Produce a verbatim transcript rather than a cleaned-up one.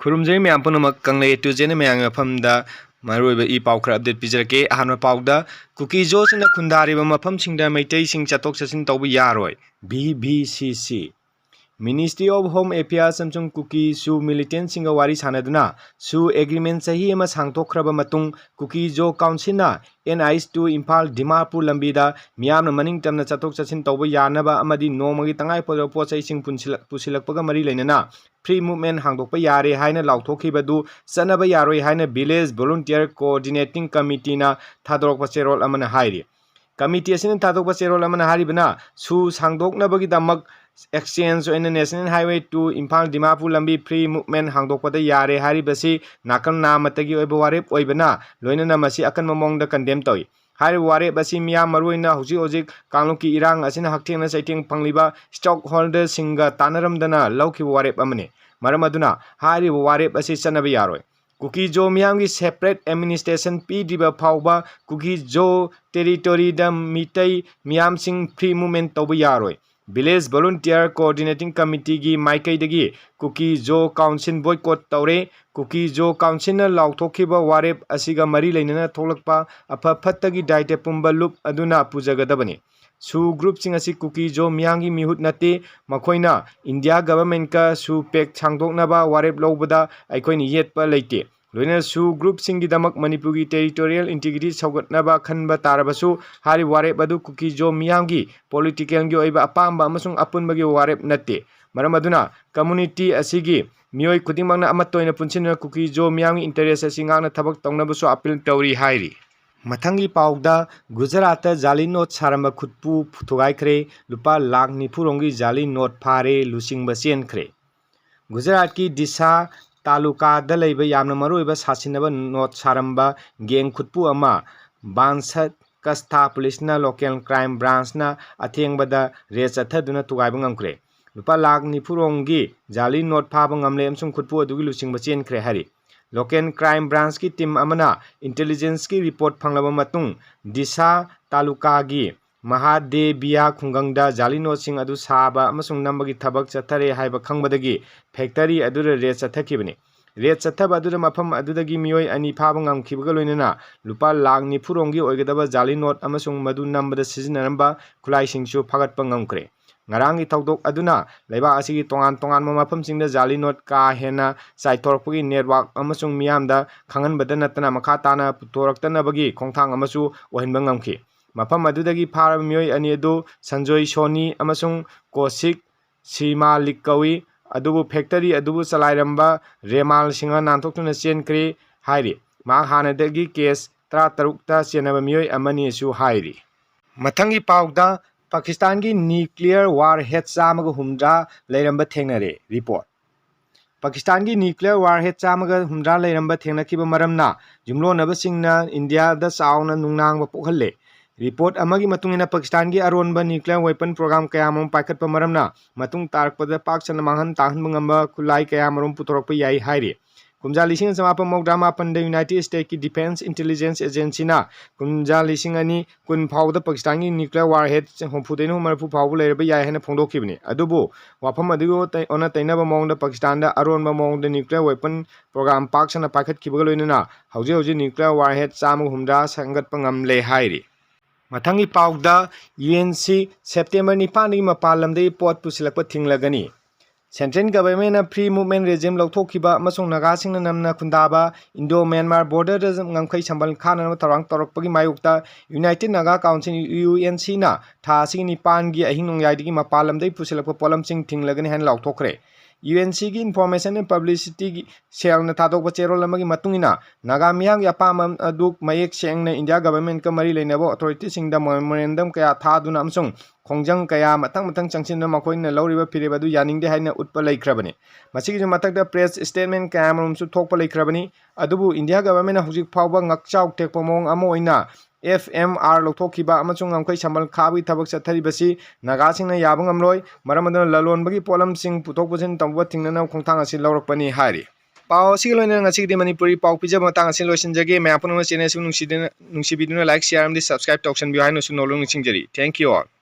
ꯈꯨꯔꯨꯝꯖꯔꯤ ꯃꯌꯥꯝ ꯄꯨꯝꯅꯃꯛ꯫ ꯀꯪꯂꯩ ꯇꯨ ꯖꯦꯟ ꯃꯌꯥꯝꯒꯤ ꯃꯐꯝꯗ ꯃꯔꯨꯑꯣꯏꯕ ꯏ ꯄꯥꯎ ꯈꯔ update ꯄꯤꯖꯔꯛꯀꯦ꯫ ꯑꯍꯥꯟꯕ ꯄꯥꯎꯗ, ꯀꯨꯀꯤꯖꯣꯁꯤꯡꯅ ꯈꯨꯟꯗꯥꯔꯤꯕ ꯃꯐꯝꯁꯤꯡꯗ ꯃꯩꯇꯩꯁꯤꯡ ꯆꯠꯊꯣꯛ ꯆꯠꯁꯤꯟ ꯇꯧꯕ ꯌꯥꯔꯣꯏ, ꯚꯤ ꯚꯤ ꯁꯤ ꯁꯤ꯫ Ministry of Home Affairs ꯑꯃꯁꯨꯡ ꯀꯨꯀꯤ ꯁꯨ militantꯁꯤꯡꯒ ꯋꯥꯔꯤ ꯁꯥꯟꯅꯗꯨꯅ ꯁꯨ agreement ꯆꯍꯤ ꯑꯃ ꯁꯥꯡꯗꯣꯛꯈ꯭ꯔꯕ ꯃꯇꯨꯡ ꯀꯨꯀꯤꯖꯣ councilꯅ N H two Imphal Dimapur ꯂꯝꯕꯤꯗ ꯃꯤꯌꯥꯝꯅ ꯃꯅꯤꯡ ꯇꯝꯅ ꯆꯠꯊꯣꯛ ꯆꯠꯁꯤꯟ ꯇꯧꯕ ꯌꯥꯅꯕ ꯑꯃꯗꯤ ꯅꯣꯡꯃꯒꯤ ꯇꯉꯥꯏ ꯐꯗꯕ ꯄꯣꯠ ꯆꯩꯁꯤꯡ ꯄꯨꯟꯁꯤꯜꯂꯛ-, ꯄꯨꯁꯤꯜꯂꯛꯄꯒ ꯃꯔꯤ ꯂꯩꯅꯅ free movement ꯍꯥꯡꯗꯣꯛꯄ ꯌꯥꯔꯦ ꯍꯥꯏꯅ ꯂꯥꯎꯊꯣꯛꯈꯤꯕꯗꯨ ꯆꯠꯅꯕ ꯌꯥꯔꯣꯏ ꯍꯥꯏꯅ Village Volunteer Coordinating Committeeꯅ ꯊꯥꯗꯣꯔꯛꯄ ꯆꯦꯔꯣꯜ ꯑꯃꯅ ꯍꯥꯏꯔꯤ꯫ Committee ꯑꯁꯤꯅ ꯊꯥꯗꯣꯛꯄ ꯆꯦꯔꯣꯜ ꯑꯃꯅ ꯍꯥꯏꯔꯤꯕꯅ, ꯁꯨ ꯁꯥꯡꯗꯣꯛꯅꯕꯒꯤꯗꯃꯛ exchange ꯑꯣꯏꯅ National Highway two Imphal Dimapur ꯂꯝꯕꯤ free movement ꯍꯥꯡꯗꯣꯛꯄꯗ ꯌꯥꯔꯦ ꯍꯥꯏꯔꯤꯕꯁꯤ ꯅꯥꯀꯜ ꯅꯥꯃꯠꯇꯒꯤ ꯑꯣꯏꯕ ꯋꯥꯔꯦꯞ ꯑꯣꯏꯕꯅ ꯂꯣꯏꯅꯅ ꯃꯁꯤ ꯑꯀꯟꯕ ꯃꯑꯣꯡꯗ condemn ꯇꯧꯏ꯫ ꯍꯥꯏꯔꯤꯕ ꯋꯥꯔꯦꯞ ꯑꯁꯤ ꯃꯤꯌꯥꯝ, ꯃꯔꯨꯑꯣꯏꯅ ꯍꯧꯖꯤꯛ ꯍꯧꯖꯤꯛ ꯀꯥꯡꯂꯨꯞꯀꯤ ꯏꯔꯥꯡ ꯑꯁꯤꯅ ꯍꯛꯊꯦꯡꯅ ꯆꯩꯊꯦꯡ ꯐꯪꯂꯤꯕ stakeholderꯁꯤꯡꯒ ꯇꯥꯟꯅꯔꯝꯗꯅ ꯂꯧꯈꯤꯕ ꯋꯥꯔꯦꯞ ꯑꯃꯅꯤ꯫ ꯃꯔꯝ ꯑꯗꯨꯅ ꯍꯥꯏꯔꯤꯕ ꯋꯥꯔꯦꯞ ꯑꯁꯤ ꯆꯠꯅꯕ ꯌꯥꯔꯣꯏ꯫ ꯀꯨꯀꯤꯖꯣ ꯃꯤꯌꯥꯝꯒꯤ separate administration ꯄꯤꯗ꯭ꯔꯤꯕ ꯐꯥꯎꯕ ꯀꯨꯀꯤꯖꯣ territoryꯗ ꯃꯤꯇꯩ ꯃꯤꯌꯥꯝꯁꯤꯡ free movement ꯇꯧꯕ ꯌꯥꯔꯣꯏ꯫ Village Volunteer Coordinating Committeeꯒꯤ ꯃꯥꯏꯀꯩꯗꯒꯤ ꯀꯨꯀꯤꯖꯣ council boycott ꯇꯧꯔꯦ꯫ ꯀꯨꯀꯤꯖꯣ councilꯅ ꯂꯥꯎꯊꯣꯛꯈꯤꯕ ꯋꯥꯔꯦꯞ ꯑꯁꯤꯒ ꯃꯔꯤ ꯂꯩꯅꯅ ꯊꯣꯛꯂꯛꯄ ꯑꯐ ꯐꯠꯇꯒꯤ ꯗꯥꯏꯇ꯭ꯋ ꯄꯨꯝꯕ ꯂꯨꯞ ꯑꯗꯨꯅ ꯄꯨꯖꯒꯗꯕꯅꯤ꯫ ꯁꯨ groupꯁꯤꯡ ꯑꯁꯤ ꯀꯨꯀꯤꯖꯣ ꯃꯤꯌꯥꯝꯒꯤ ꯃꯤꯍꯨꯠ ꯅꯠꯇꯦ꯫ ꯃꯈꯣꯏꯅ India governmentꯀ ꯁꯨ pact ꯁꯥꯡꯗꯣꯛꯅꯕ ꯋꯥꯔꯦꯞ ꯂꯧꯕꯗ ꯑꯩꯈꯣꯏꯅ ꯌꯦꯠꯄ ꯂꯩꯇꯦ꯫ ꯂꯣꯏꯅꯅ ꯁꯨ groupꯁꯤꯡꯒꯤꯗꯃꯛ ꯃꯅꯤꯄꯨꯔꯒꯤ territorial integrity ꯁꯧꯒꯠꯅꯕ ꯈꯟꯕ ꯇꯥꯔꯕꯁꯨ, ꯍꯥꯏꯔꯤꯕ ꯋꯥꯔꯦꯞ ꯑꯗꯨ ꯀꯨꯀꯤꯖꯣ ꯃꯤꯌꯥꯝꯒꯤ politicalꯒꯤ ꯑꯣꯏꯕ ꯑꯄꯥꯝꯕ ꯑꯃꯁꯨꯡ ꯑꯄꯨꯟꯕꯒꯤ ꯋꯥꯔꯦꯞ ꯅꯠꯇꯦ꯫ ꯃꯔꯝ ꯑꯗꯨꯅ community ꯑꯁꯤꯒꯤ ꯃꯤꯑꯣꯏ ꯈꯨꯗꯤꯡꯃꯛꯅ ꯑꯃꯠꯇ ꯑꯣꯏꯅ ꯄꯨꯟꯁꯤꯟꯗꯨꯅ ꯀꯨꯀꯤꯖꯣ ꯃꯤꯌꯥꯝꯒꯤ interest ꯑꯁꯤ ꯉꯥꯛꯅ ꯊꯕꯛ ꯇꯧꯅꯕꯁꯨ appeal ꯇꯧꯔꯤ ꯍꯥꯏꯔꯤ꯫ ꯃꯊꯪꯒꯤ ꯄꯥꯎꯗ, ꯒꯨꯖꯔꯥꯠꯇ ꯖꯥꯂꯤ ꯅꯣꯠ ꯁꯥꯔꯝꯕ ꯈꯨꯠꯄꯨ ꯊꯨꯒꯥꯏꯈ꯭ꯔꯦ, ꯂꯨꯄꯥ ꯂꯥꯈ ꯅꯤꯐꯨ ꯔꯣꯝꯒꯤ ꯖꯥꯂꯤ ꯅꯣꯠ ꯐꯥꯔꯦ, ꯂꯨꯆꯤꯡꯕ ꯆꯦꯟꯈ꯭ꯔꯦ꯫ ꯒꯨꯖꯔꯥꯠꯀꯤ ꯗꯤꯁꯥ ꯇꯥꯂꯨꯀꯥꯗ ꯂꯩꯕ ꯌꯥꯝꯅ ꯃꯔꯨꯑꯣꯏꯕ ꯁꯥꯁꯤꯟꯅꯕ ꯅꯣꯠ ꯁꯥꯔꯝꯕ gang ꯈꯨꯠꯄꯨ ꯑꯃ ꯕꯥꯟꯁꯠ ꯀꯁꯊꯥ ꯄꯨꯂꯤꯁꯅ local crime branchꯅ ꯑꯊꯦꯡꯕꯗ raid ꯆꯠꯊꯗꯨꯅ ꯊꯨꯒꯥꯏꯕ ꯉꯝꯈ꯭ꯔꯦ꯫ ꯂꯨꯄꯥ ꯂꯥꯈ ꯅꯤꯐꯨ ꯔꯣꯝꯒꯤ ꯖꯥꯂꯤ ꯅꯣꯠ ꯐꯥꯕ ꯉꯝꯂꯦ ꯑꯃꯁꯨꯡ ꯈꯨꯠꯄꯨ ꯑꯗꯨꯒꯤ ꯂꯨꯆꯤꯡꯕ ꯆꯦꯟꯈ꯭ꯔꯦ ꯍꯥꯏꯔꯤ꯫ Local crime branchꯀꯤ team ꯑꯃꯅ intelligenceꯀꯤ report ꯐꯪꯂꯕ ꯃꯇꯨꯡ ꯗꯤꯁꯥ ꯇꯥꯂꯨꯀꯥꯒꯤ ꯃꯍꯥꯗꯦꯕꯤꯌꯥ ꯈꯨꯡꯒꯪꯗ ꯖꯥꯂꯤ ꯅꯣꯠꯁꯤꯡ ꯑꯗꯨ ꯁꯥꯕ ꯑꯃꯁꯨꯡ ꯅꯝꯕꯒꯤ ꯊꯕꯛ ꯆꯠꯊꯔꯦ ꯍꯥꯏꯕ ꯈꯪꯕꯗꯒꯤ factory ꯑꯗꯨꯗ raid ꯆꯠꯊꯈꯤꯕꯅꯤ꯫ ꯔꯦꯗ ꯆꯠꯊꯕ ꯑꯗꯨꯗ ꯃꯐꯝ ꯑꯗꯨꯗꯒꯤ ꯃꯤꯑꯣꯏ ꯑꯅꯤ ꯐꯥꯕ ꯉꯝꯈꯤꯕꯒ ꯂꯣꯏꯅꯅ ꯂꯨꯄꯥ ꯂꯥꯈ ꯅꯤꯐꯨ ꯔꯣꯝꯒꯤ ꯑꯣꯏꯒꯗꯕ ꯖꯥꯂꯤ ꯅꯣꯠ ꯑꯃꯁꯨꯡ ꯃꯗꯨ ꯅꯝꯕꯗ ꯁꯤꯖꯤꯟꯅꯔꯝꯕ ꯈꯨꯠꯂꯥꯏꯁꯤꯡꯁꯨ ꯐꯥꯒꯠꯄ ꯉꯝꯈ꯭ꯔꯦ꯫ ꯉꯔꯥꯡꯒꯤ ꯊꯧꯗꯣꯛ ꯑꯗꯨꯅ ꯂꯩꯕꯥꯛ ꯑꯁꯤꯒꯤ ꯇꯣꯉꯥꯟ ꯇꯣꯉꯥꯟꯕ ꯃꯐꯝꯁꯤꯡꯗ ꯖꯥꯂꯤ ꯅꯣꯠ ꯀꯥ ꯍꯦꯟꯅ ꯆꯥꯏꯊꯣꯔꯛꯄꯒꯤ ꯅꯦꯠꯋꯥꯛ ꯑꯃꯁꯨꯡ ꯃꯤꯌꯥꯝꯗ ꯈꯪꯍꯟꯕꯗ ꯅꯠꯇꯅ ꯃꯈꯥ ꯇꯥꯅ ꯄꯨꯊꯣꯔꯛꯇꯅꯕꯒꯤ ꯈꯣꯡꯊꯥꯡ ꯑꯃꯁꯨ ꯑꯣꯏꯍꯟꯕ ꯉꯝꯈꯤ꯫ ꯃꯐꯝ ꯑꯗꯨꯗꯒꯤ ꯐꯥꯔꯕ ꯃꯤꯑꯣꯏ ꯑꯅꯤ ꯑꯗꯨ ꯁꯟꯖꯣꯏ ꯁꯣꯅꯤ ꯑꯃꯁꯨꯡ ꯀꯣꯁꯤꯛ ꯁꯤꯃꯥꯂꯤꯛ ꯀꯧꯏ꯫ ꯑꯗꯨꯕꯨ ꯐꯦꯛꯇꯔꯤ ꯑꯗꯨꯕꯨ ꯆꯂꯥꯏꯔꯝꯕ ꯔꯦꯃꯥꯜ ꯁꯤꯡꯍ ꯅꯥꯟꯊꯣꯛꯇꯨꯅ ꯆꯦꯟꯈ꯭ꯔꯦ ꯍꯥꯏꯔꯤ꯫ ꯃꯍꯥꯛ ꯍꯥꯟꯅꯗꯒꯤ ꯀꯦꯁ ꯇꯔꯥꯇꯔꯨꯛꯇ ꯆꯦꯟꯅꯕ ꯃꯤꯑꯣꯏ ꯑꯃꯅꯤꯁꯨ ꯍꯥꯏꯔꯤ꯫ ꯃꯊꯪꯒꯤ ꯄꯥꯎꯗ ꯄꯥꯀꯤꯁꯇꯥꯟꯒꯤ ꯅ꯭ꯌꯨꯀ꯭ꯂꯤꯌꯔ ꯋꯥꯔꯍꯦꯗ ꯆꯥꯝꯃꯒ ꯍꯨꯝꯗ꯭ꯔꯥ ꯂꯩꯔꯝꯕ ꯊꯦꯡꯅꯔꯦ꯫ ꯔꯤꯄꯣꯔꯠ꯫ ꯄꯥꯀꯤꯁꯇꯥꯟꯒꯤ ꯅ꯭ꯌꯨꯀ꯭ꯂꯤꯌꯔ ꯋꯥꯔꯍꯦꯗ ꯆꯥꯝꯃꯒ ꯍꯨꯝꯗ꯭ꯔꯥ ꯂꯩꯔꯝꯕ ꯊꯦꯡꯅꯈꯤꯕ ꯃꯔꯝꯅ ꯌꯨꯝꯂꯣꯟꯅꯕꯁꯤꯡꯅ ꯏꯟꯗꯤꯌꯥꯗ ꯆꯥꯎꯅ ꯅꯨꯡꯅꯥꯡꯕ ꯄꯣꯛꯍꯜꯂꯦ꯫ ꯔꯤꯄꯣꯔꯠ ꯑꯃꯒꯤ ꯃꯇꯨꯡ ꯏꯟꯅ ꯄꯥꯀꯤꯁꯇꯥꯟꯒꯤ ꯑꯔꯣꯟꯕ ꯅ꯭ꯌꯨꯀ꯭ꯂꯤꯌꯔ ꯋꯦꯄꯟ ꯄ꯭ꯔꯣꯒ꯭ꯔꯥꯝ ꯀꯌꯥ ꯑꯃꯔꯣꯝ ꯄꯥꯏꯈꯠꯄ ꯃꯔꯝꯅ ꯃꯇꯨꯡ ꯇꯥꯔꯛꯄꯗ ꯄꯥꯛ ꯁꯟꯅ ꯃꯥꯡꯍꯟ ꯇꯥꯛꯍꯟꯕ ꯉꯝꯕ ꯈꯨꯠꯂꯥꯏ ꯀꯌꯥ ꯑꯃꯔꯣꯝ ꯄꯨꯊꯣꯔꯛꯄ ꯌꯥꯏ ꯍꯥꯏꯔꯤ꯫ ꯀꯨꯝꯖꯥ ꯂꯤꯁꯤꯡ ꯑꯃ ꯆꯃꯥꯄꯟ ꯃꯧꯗ꯭ꯔꯥ ꯃꯥꯄꯟꯗ ꯌꯨꯅꯥꯏꯇꯦꯗ ꯁ꯭ꯇꯦꯠꯀꯤ ꯗꯤꯐꯦꯟꯁ ꯏꯟꯇꯦꯂꯤꯖꯦꯟꯁ ꯑꯦꯖꯦꯟꯁꯤꯅ ꯀꯨꯝꯖꯥ ꯂꯤꯁꯤꯡ ꯑꯅꯤ ꯀꯨꯟ ꯐꯥꯎꯕꯗ ꯄꯥꯀꯤꯁꯇꯥꯟꯒꯤ ꯅ꯭ꯌꯨꯀ꯭ꯂꯤꯌꯔ ꯋꯥꯔꯍꯦꯗ ꯍꯨꯝꯐꯨꯗꯩꯅ ꯃꯔꯤꯐꯨ ꯐꯥꯎꯕ ꯂꯩꯔꯕ ꯌꯥꯏ ꯍꯥꯏꯅ ꯐꯣꯡꯗꯣꯛꯈꯤꯕꯅꯤ꯫ ꯑꯗꯨꯕꯨ ꯋꯥꯐꯝ ꯑꯗꯨꯒꯤ ꯑꯣꯟꯅ ꯇꯩꯅꯕ ꯃꯑꯣꯡꯗ ꯄꯥꯀꯤꯁꯇꯥꯟꯗ ꯑꯔꯣꯟꯕ ꯃꯑꯣꯡꯗ ꯅ꯭ꯌꯨꯀ꯭ꯂꯤꯌꯔ ꯋꯦꯄꯟ ꯄ꯭ꯔꯣꯒ꯭ꯔꯥꯝ ꯄꯥꯛ ꯁꯟꯅ ꯄꯥꯏꯈꯠꯈꯤꯕꯒ ꯂꯣꯏꯅꯅ ꯍꯧꯖꯤꯛ ꯍꯧꯖꯤꯛ ꯅ꯭ꯌꯨꯀ꯭ꯂꯤꯌꯔ ꯋꯥꯔꯍꯦꯗ ꯆꯥꯝꯃꯒ ꯍꯨꯝꯗ꯭ꯔꯥ ꯁꯦꯝꯒꯠꯄ ꯉꯝꯂꯦ ꯍꯥꯏꯔꯤ꯫ ꯃꯊꯪꯒꯤ ꯄꯥꯎꯗ ꯌꯨ ꯑꯦꯟ ꯁꯤ ꯁꯦꯞꯇꯦꯝꯕꯔ ꯅꯤꯄꯥꯟꯗꯒꯤ ꯃꯄꯥꯟ ꯂꯝꯗꯒꯤ ꯄꯣꯠ ꯄꯨꯁꯤꯜꯂꯛꯄ ꯊꯤꯡꯂꯒꯅꯤ꯫ ꯁꯦꯟꯇ꯭ꯔꯦꯜ ꯒꯚꯔꯟꯃꯦꯟꯅ ꯐ꯭ꯔꯤ ꯃꯨꯚꯃꯦꯟ ꯔꯦꯖꯤꯝ ꯂꯧꯊꯣꯛꯈꯤꯕ ꯑꯃꯁꯨꯡ ꯅꯥꯒꯥꯁꯤꯡꯅ ꯅꯝꯅ ꯈꯨꯟꯗꯥꯕ ꯏꯟꯗꯣ ꯃ꯭ꯌꯥꯟꯃꯥꯔ ꯕꯣꯔꯗꯔꯗ ꯉꯝꯈꯩ ꯁꯝꯕꯜ ꯈꯥꯅꯅꯕ ꯊꯧꯔꯥꯡ ꯇꯧꯔꯛꯄꯒꯤ ꯃꯥꯌꯣꯛꯇ United Naga council, U N C ꯊꯥ ꯑꯁꯤꯒꯤ ꯅꯤꯄꯥꯟꯒꯤ ꯑꯍꯤꯡ ꯅꯣꯡꯌꯥꯏꯗꯒꯤ ꯃꯄꯥꯟ ꯂꯝꯗꯒꯤ ꯄꯨꯁꯤꯜꯂꯛꯄ ꯄꯣꯠꯂꯝꯁꯤꯡ ꯊꯤꯡꯂꯒꯅꯤ ꯍꯥꯏꯅ ꯂꯥꯎꯊꯣꯛꯈ꯭ꯔꯦ꯫ ꯌꯨ ꯑꯦꯟ ꯁꯤꯒꯤ ꯏꯟꯐꯣꯔꯃꯦꯁꯟ ꯑꯦꯟ ꯄꯕ꯭ꯂꯤꯁꯤꯇꯤꯒꯤ ꯁꯦꯜꯅ ꯊꯥꯗꯣꯛꯄ ꯆꯦꯔꯣꯜ ꯑꯃꯒꯤ ꯃꯇꯨꯡ ꯏꯟꯅ, ꯅꯥꯒꯥ ꯃꯤꯌꯥꯝꯒꯤ ꯑꯄꯥꯝꯕ ꯑꯗꯨ ꯃꯌꯦꯛ ꯁꯦꯡꯅ ꯏꯟꯗꯤꯌꯥ ꯒꯚꯔꯟꯃꯦꯟꯠꯀ ꯃꯔꯤ ꯂꯩꯅꯕ ꯑꯣꯊꯣꯔꯤꯇꯤꯁꯤꯡꯗ ꯃꯦꯃꯣꯔꯦꯟꯗꯝ ꯀꯌꯥ ꯊꯥꯗꯨꯅ ꯑꯃꯁꯨꯡ ꯈꯣꯡꯖꯪ ꯀꯌꯥ ꯃꯊꯪ ꯃꯊꯪ ꯆꯪꯁꯤꯟꯗꯨꯅ ꯃꯈꯣꯏꯅ ꯂꯧꯔꯤꯕ ꯐꯤꯔꯦꯞ ꯑꯗꯨ ꯌꯥꯅꯤꯡꯗꯦ ꯍꯥꯏꯅ ꯎꯠꯄ ꯂꯩꯈ꯭ꯔꯕꯅꯤ꯫ ꯃꯁꯤꯒꯤꯁꯨ ꯃꯊꯛꯇ ꯄ꯭ꯔꯦꯁ ꯁ꯭ꯇꯦꯠꯃꯦꯟꯠ ꯀꯌꯥ ꯑꯃꯔꯣꯝꯁꯨ ꯊꯣꯛꯄ ꯂꯩꯈ꯭ꯔꯕꯅꯤ꯫ ꯑꯗꯨꯕꯨ ꯏꯟꯗꯤꯌꯥ ꯒꯚꯔꯟꯃꯦꯟꯠꯅ ꯍꯧꯖꯤꯛ ꯐꯥꯎꯕ ꯉꯥꯛꯆꯥꯎ ꯊꯦꯛꯄ ꯃꯑꯣꯡ ꯑꯃ ꯑꯣꯏꯅ ꯑꯦꯐ ꯑꯦꯝ ꯑꯥꯔ ꯂꯧꯊꯣꯛꯈꯤꯕ ꯑꯃꯁꯨꯡ ꯉꯝꯈꯩ ꯁꯝꯕꯜ ꯈꯥꯕꯒꯤ ꯊꯕꯛ ꯆꯠꯊꯔꯤꯕꯁꯤ ꯅꯥꯒꯥꯁꯤꯡꯅ ꯌꯥꯕ ꯉꯝꯂꯣꯏ꯫ ꯃꯔꯝ ꯑꯗꯨꯅ ꯂꯂꯣꯟꯕꯒꯤ ꯄꯣꯠꯂꯝꯁꯤꯡ ꯄꯨꯊꯣꯛ ꯄꯨꯁꯤꯟ ꯇꯧꯕ ꯊꯤꯡꯅꯅꯕ ꯈꯣꯡꯊꯥꯡ ꯑꯁꯤ ꯂꯧꯔꯛꯄꯅꯤ ꯍꯥꯏꯔꯤ꯫ ꯄꯥꯎ ꯑꯁꯤꯒ ꯂꯣꯏꯅꯅ ꯉꯁꯤꯒꯤꯗꯤ ꯃꯅꯤꯄꯨꯔꯤ ꯄꯥꯎ ꯄꯤꯖꯕ ꯃꯇꯥꯡ ꯑꯁꯤ ꯂꯣꯏꯁꯤꯟꯖꯒꯦ꯫ ꯃꯌꯥꯝ ꯄꯨꯝꯅꯃꯛ ꯆꯦꯅꯦꯜ ꯑꯁꯤ ꯅꯨꯡꯁꯤꯗꯨꯅ, ꯅꯨꯡꯁꯤꯕꯤꯗꯨꯅ ꯂꯥꯏꯛ, ꯁꯤꯌꯥꯔ ꯑꯃꯗꯤ ꯁꯕꯁꯀ꯭ꯔꯥꯏꯕ ꯇꯧꯁꯟꯕꯤꯌꯨ ꯍꯥꯏꯅꯁꯨ ꯅꯣꯜꯂꯨꯛꯅ ꯅꯤꯡꯁꯤꯡꯖꯔꯤ꯫ Thank you all.